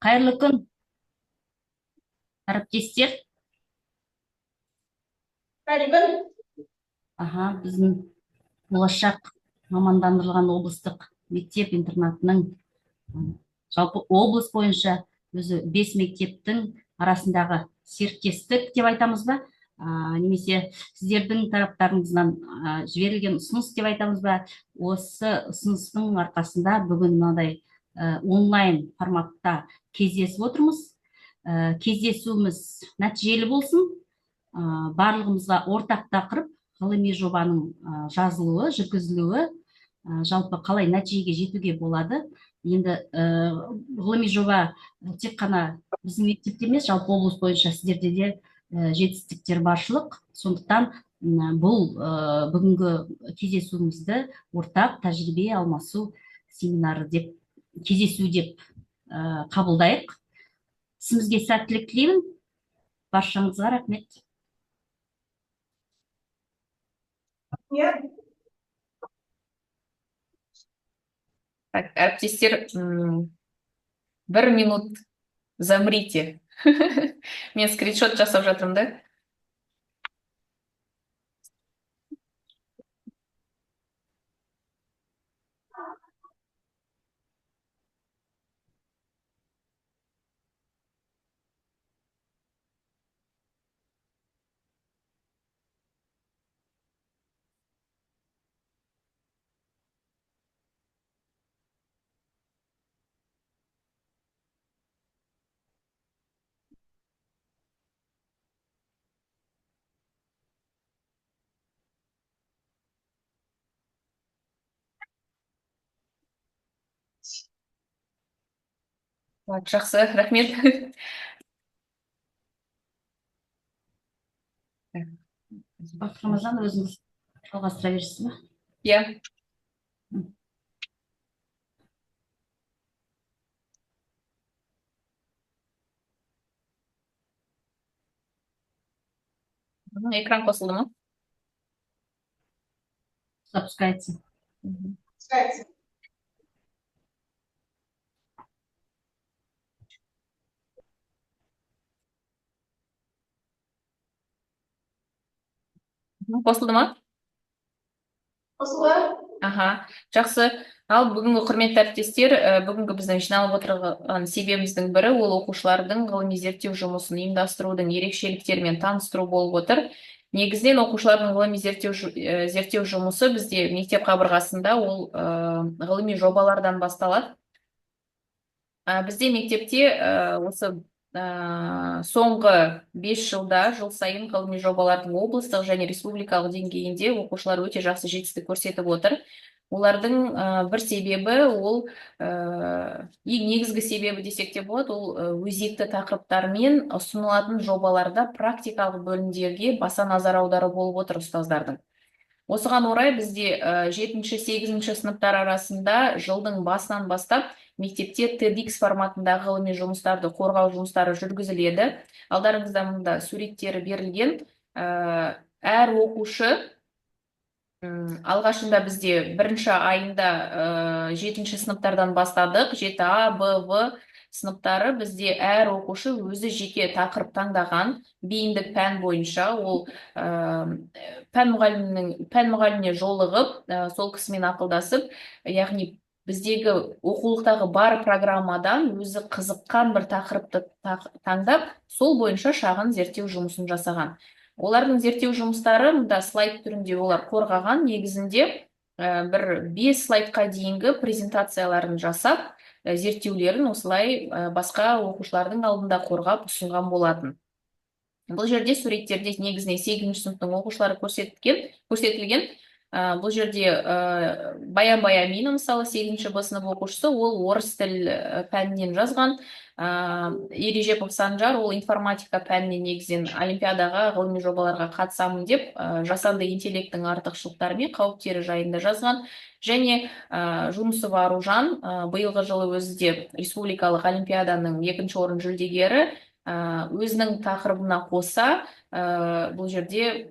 Қайырлы күн, әріптестер. Қайырлы күн. Аха, біздің Болашақ мамандандырылған облыстық мектеп интернатының жалпы облыс бойынша өзі 5 мектептің арасындағы серіктестік деп айтамыз ба? Немесе сіздердің тараптарыңыздан жіберілген ұсыныс деп айтамыз ба? Осы ұсыныстың арқасында бүгін мынадай онлайн форматта кездесіп отырмыз. Кездесуіміз нәтижелі болсын. Барлығымызға ортақ тақырып ғылыми жобаның жазылуы, жүргізілуі, жалпы қалай нәтижеге жетуге болады. Енді ғылыми жоба тек қана біздің мектепте емес, жалпы облыс бойынша сіздерде де жетістіктер баршылық. Сондықтан бұл бүгінгі кездесуімізді ортақ тәжірибе алмасу семинары деп, кездесу деп қабылдайық. Ісімізге сәттілік тілеймін. Баршаңызға рахмет. Так, әріптестер, бір минут замрите. Мен скриншот жасап жатырмын да. Так, жақсы, рахмет. Бақыт Рамазан, өзіңіз жалғастыра бересіз бе? Иә. Экран қосылды ма? Запускается. Запускается. Қосылды ма? Қосылды. Аха, жақсы. Ал бүгінгі құрметті әріптестер, бүгінгі біздің жиналып отырған себебіміздің бірі ол оқушылардың ғылыми зерттеу жұмысын ұйымдастырудың ерекшеліктерімен таныстыру болып отыр. Негізінен оқушылардың ғылыми зерттеу жұмысы бізде мектеп қабырғасында ол ғылыми жобалардан басталады. Бізде мектепте осы соңғы 5 жылда жыл сайын ғылыми жобалардың облыстық және республикалық деңгейінде оқушылар өте жақсы жетістік көрсетіп отыр. Олардың бір себебі ол, ең негізгі себебі десек те болады, ол өзекті тақырыптармен ұсынылатын жобаларда практикалық бөлімдерге баса назар аудару болып отыр ұстаздардың. Осыған орай бізде 7-ші, 8-ші сыныптар арасында жылдың басынан бастап мектепте TEDx форматындағы ғылыми жұмыстарды қорғау жұмыстары жүргізіледі. Алдарыңызда мында суреттері берілген. Әр оқушы, алғашында бізде бірінші айында 7-ші сыныптардан бастадық. 7 А, Б, В сыныптары бізде әр оқушы өзі жеке тақырып таңдаған бейіндік пән бойынша ол пән мұғаліміне жолығып, сол кісімен ақылдасып, яғни біздегі оқулықтағы бар программадан өзі қызыққан бір тақырыпты таңдап, сол бойынша шағын зерттеу жұмысын жасаған. Олардың зерттеу жұмыстары мында слайд түрінде олар қорғаған, негізінде бір 5 слайдқа дейінгі презентацияларын жасап, зерттеулерін осылай басқа оқушылардың алдында қорғап ұсынған болатын. Бұл жерде суреттерде негізінен 8-ші сыныптың оқушылары көрсетілген. Бұл жерде Баян Баямина, мысалы, 8-ші Б сынып оқушысы, ол орыс тіл пәнінен жазған. Ережепов Санжар, ол информатика пәнінен негізінен олимпиадаға, ғылыми жобаларға қатысамын деп, жасанды интеллекттің артықшылықтары мен қауіптері жайында жазған. Және Жунусова Аружан, биылғы жылы өзі де республикалық олимпиаданың 2-ші орын жүлдегері, өзінің тақырыбына қоса, бұл жерде,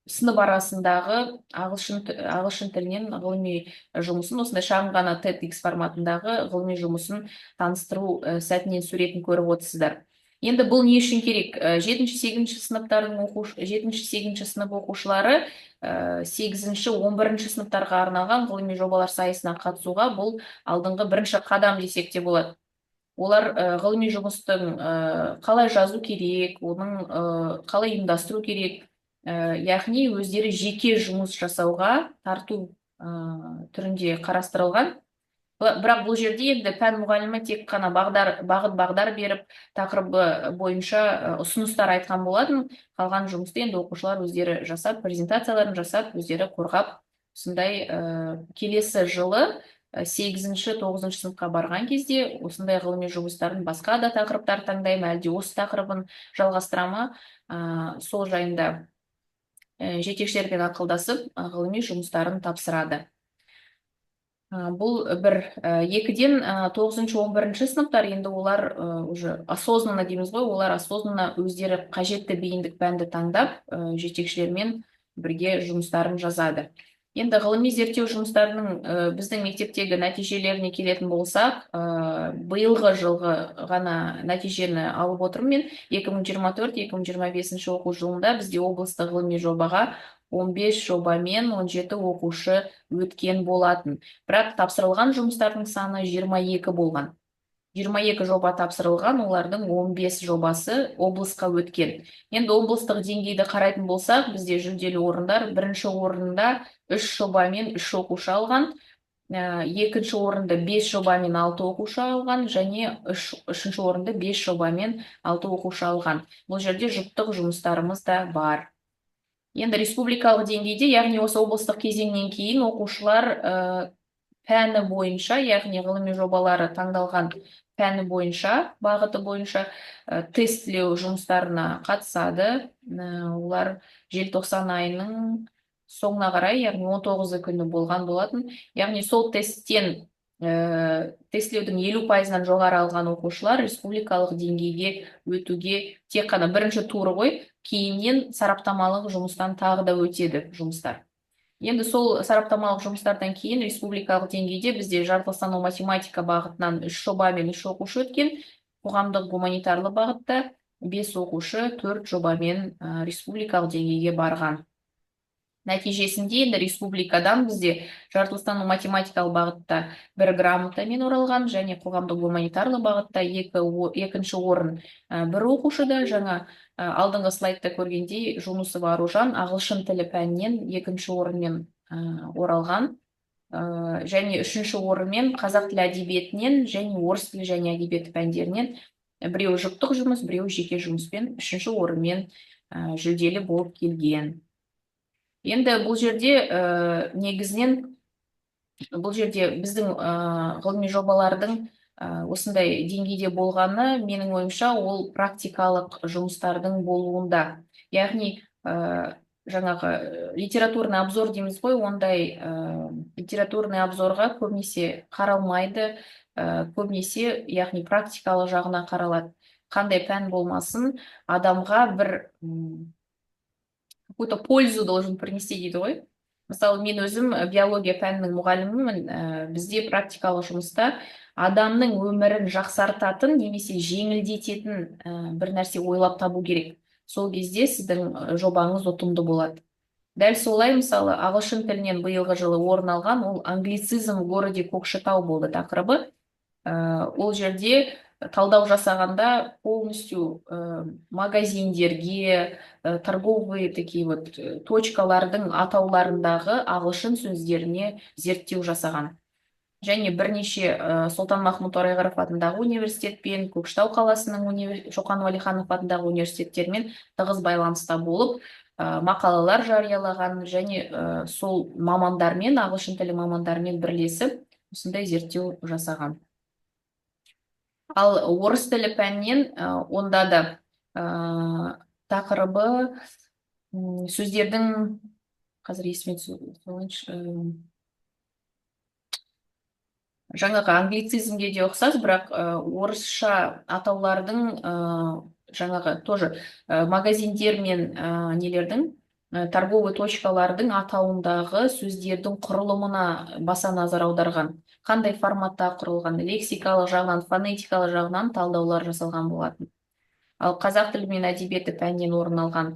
Сынып арасындағы ағылшын тілінен ғылыми жұмысын, осындай шағын ғана TEDx форматындағы ғылыми жұмысын таныстыру сәтінен суретін көріп отырсыздар. Енді бұл не үшін керек? Жетінші, сегізінші сыныптардың оқушы, жетінші, сегізінші сынып оқушылары сегізінші, 11-ші сыныптарға арналған ғылыми жобалар сайысына қатысуға бұл алдыңғы бірінші қадам десек те болады. Олар ғылыми жұмыстың қалай жазу керек, оның қалай ұйымдастыру керек, яғни өздері жеке жұмыс жасауға тарту түрінде қарастырылған. Бірақ бұл жерде енді пән мұғалімі тек қана бағдар, бағыт бағдар беріп, тақырыбы бойынша ұсыныстар айтқан болатын. Қалған жұмысты енді оқушылар өздері жасап, презентацияларын жасап, өздері қорғап, осындай келесі жылы сегізінші, тоғызыншы сыныпқа барған кезде осындай ғылыми жұмыстарын басқа да тақырыптар таңдай ма, әлде осы тақырыбын жалғастыра ма, сол жайында жетекшілермен ақылдасып, ғылыми жұмыстарын тапсырады. Бұл бір. Екіден, тоғызыншы, 11-ші сыныптар енді олар уже осознанно дейміз ғой, олар осознанно өздері қажетті бейіндік пәнді таңдап, жетекшілермен бірге жұмыстарын жазады. Енді ғылыми зерттеу жұмыстарының біздің мектептегі нәтижелеріне келетін болсақ, биылғы жылғы ғана нәтижені алып отырмын мен. 2024-2025 оқу жылында бізде облыстық ғылыми жобаға 15 жобамен 17 оқушы өткен болатын. Бірақ тапсырылған жұмыстардың саны 22 болған. 22 жоба тапсырылған, олардың 15 жобасы облысқа өткен. Енді облыстық деңгейді қарайтын болсақ, бізде жүлделі орындар: бірінші орында 3 жобамен 3 оқушы алған, екінші орынды 5 жобамен 6 оқушы алған және үшінші орынды 5 жобамен 6 оқушы алған. Бұл жерде жұптық жұмыстарымыз да бар. Енді республикалық деңгейде, яғни осы облыстық кезеңнен кейін оқушылар пәні бойынша, яғни ғылыми жобалары таңдалған пәні бойынша, бағыты бойынша тестілеу жұмыстарына қатысады. Олар желтоқсан айының соңына қарай, яғни 19 күні болған болатын. Яғни сол тесттен тестілеудің 50%-ынан жоғары алған оқушылар республикалық деңгейге өтуге, тек қана бірінші туры ғой, кейіннен сараптамалық жұмыстан тағы да өтеді жұмыстар. Енді сол сараптамалық жұмыстардан кейін республикалық деңгейде бізде жаратылыстану математика бағытынан үш жобамен үш оқушы өткен, қоғамдық гуманитарлы бағытта бес оқушы төрт жобамен республикалық деңгейге барған. Нәтижесінде енді республикадан бізде жаратылыстану математикалық бағытта бір грамотамен оралған және қоғамдық гуманитарлы бағытта екінші орын бір оқушыда. Жаңа алдыңғы слайдта көргендей, Жунусова Аружан ағылшын тілі пәнінен екінші орынмен оралған және үшінші орынмен қазақ тілі әдебиетінен және орыс тілі және әдебиеті пәндерінен, біреуі жұптық жұмыс, біреуі жеке жұмыспен үшінші орынмен жүлделі болып келген. Енді бұл жерде негізінен бұл жерде біздің ғылыми жобалардың осындай деңгейде болғаны, менің ойымша, ол практикалық жұмыстардың болуында. Яғни жаңағы литературный обзор дейміз ғой, ондай литературный обзорға көбінесе қаралмайды, көбінесе, яғни, практикалық жағына қаралады. Қандай пән болмасын, адамға бір какую-то пользу должен принести дейді ғой. Мысалы, мен өзім биология пәнінің мұғалімімін. Бізде практикалық жұмыста адамның өмірін жақсартатын немесе жеңілдететін бір нәрсе ойлап табу керек. Сол кезде сіздің жобаңыз ұтымды болады. Дәл солай, мысалы, ағылшын тілінен биылғы жылы орын алған ол «Англицизм в городе Кокшетау» болды тақырыбы. Ол жерде талдау жасағанда полностью магазиндерге, торговые такие вот точкалардың атауларындағы ағылшын сөздеріне зерттеу жасаған. Және бірнеше Сұлтанмахмұт Торайғыров атындағы университетпен, Көкшетау қаласының Шоқан Уәлиханов атындағы университеттермен тығыз байланыста болып, мақалалар жариялаған және сол мамандармен, ағылшын тілі мамандарымен бірлесіп осындай зерттеу жасаған. Ал орыс тілі пәнінен онда да тақырыбы сөздердің, қазір есіме түсіріп алайыншы, жаңағы англицизмге де ұқсас, бірақ орысша атаулардың, жаңағы тоже магазиндер мен нелердің Торговый точкалардың атауындағы сөздердің құрылымына баса назар аударған. Қандай форматта құрылған, лексикалық жағынан, фонетикалық жағынан талдаулар жасалған болатын. Ал қазақ тілі мен әдебиеті пәнінен орын алған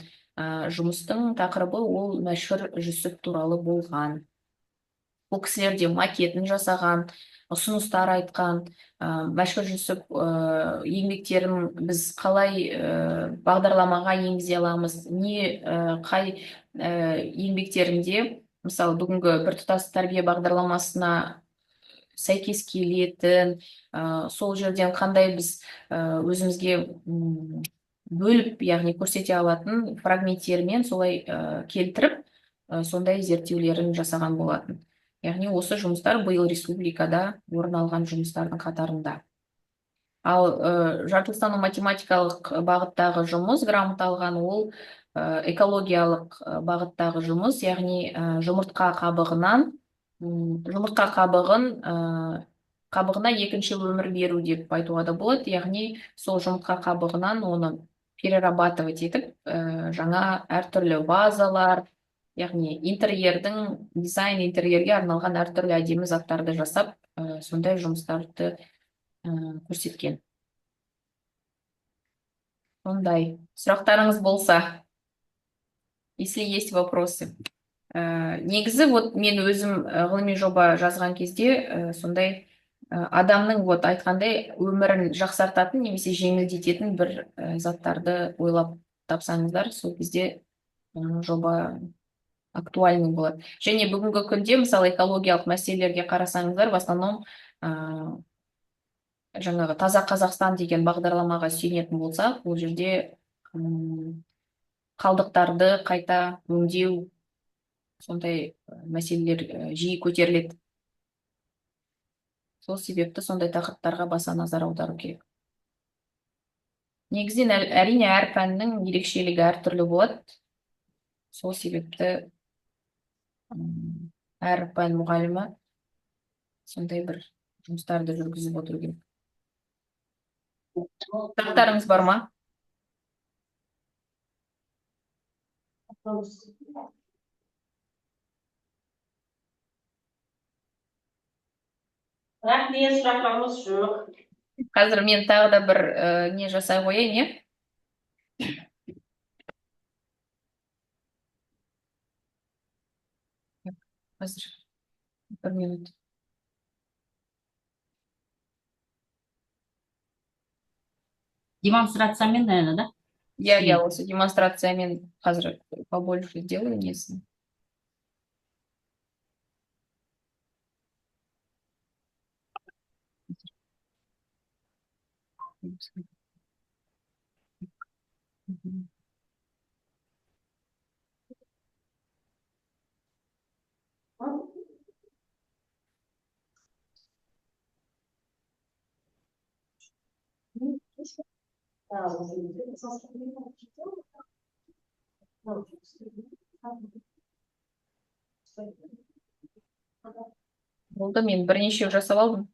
жұмыстың тақырыбы ол Мәшһүр Жүсіп туралы болған. Бұл кісілер де макетін жасаған, ұсыныстар айтқан, Мәшһүр Жүсіп еңбектерін біз қалай бағдарламаға енгізе аламыз, не қай еңбектерінде, мысалы, бүгінгі біртұтас тәрбие бағдарламасына сәйкес келетін, сол жерден қандай біз өзімізге бөліп, яғни көрсете алатын фрагменттермен солай келтіріп, сондай зерттеулерін жасаған болатын. Яғни осы жұмыстар биыл республикада орын алған жұмыстардың қатарында. Ал жаратылыстану математикалық бағыттағы жұмыс грамота алған, ол экологиялық бағыттағы жұмыс, яғни жұмыртқа қабығынан жұмыртқа қабығына екінші өмір беру деп айтуға да болады, яғни сол жұмыртқа қабығынан оны перерабатывать етіп, жаңа әртүрлі вазалар, яғни интерьердің дизайн, интерьерге арналған әртүрлі әдемі заттарды жасап, сондай жұмыстарды көрсеткен. Сондай сұрақтарыңыз болса, если есть вопросы. Негізі вот мен өзім ғылыми жоба жазған кезде сондай адамның, вот айтқандай, өмірін жақсартатын немесе жеңілдететін бір заттарды ойлап тапсаңыздар, сол кезде жоба актуальный болады. Және бүгінгі күнде, мысалы, экологиялық мәселелерге қарасаңыздар, в основном жаңағы «Таза Қазақстан» деген бағдарламаға сүйенетін болсақ, бұл жерде қалдықтарды қайта өңдеу, сондай мәселелер жиі көтеріледі. Сол себепті сондай тақырыптарға баса назар аудару керек. Негізінен, әрине, әр пәннің ерекшелігі әртүрлі болады. Сол себепті әр пән мұғалімі сондай бір жұмыстарды жүргізіп отыру керек. Сұрақтарыңыз бар ма? Рахмет, сұрақтарымыз жоқ. Қазір мен тағы да бір не жасай қояйын, иә? Қазір бір минут. Демонстрациямен, наверное, да? Иә, осы демонстрациямен қазір побольше сделаю несін. Болды, мен бірнеше жасап алдым.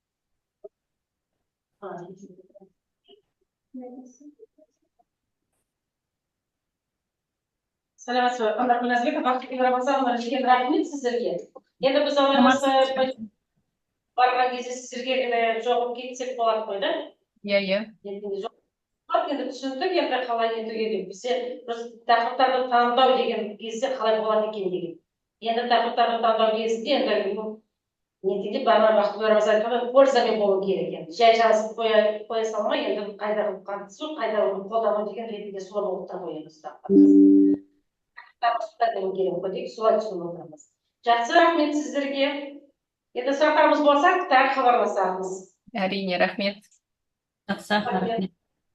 Саламатсыз ба, Қандақ Мінәзбеков, Бақытбек Рамазанова, үлкен рахмет сіздерге. Енді біз алайымызда барған кезде сіздерге жоғып кетсек болады ғой, да? Иә. Енді жоқ. Енді түсіндік, енді қалай нетуге деп. Бізде просто тақырыптарды таңдау деген кезде қалай болады екен деген. Енді тақырыптарды таңдау кезінде енді нетінде барлық Бақытгүл Рамазанова пользамен болу керек енді. Жай жазып қоя салмай, енді қайда қатысу, қайда оны қолдану деген ретінде соны оқыта қоямыз. Керек қой дейік, солай түсініп отырмыз. Жақсы, рахмет сіздерге. Енді сұрақтарымыз болса, тағы хабарласамыз. Әрине, рахмет. Жақсы, рахмет.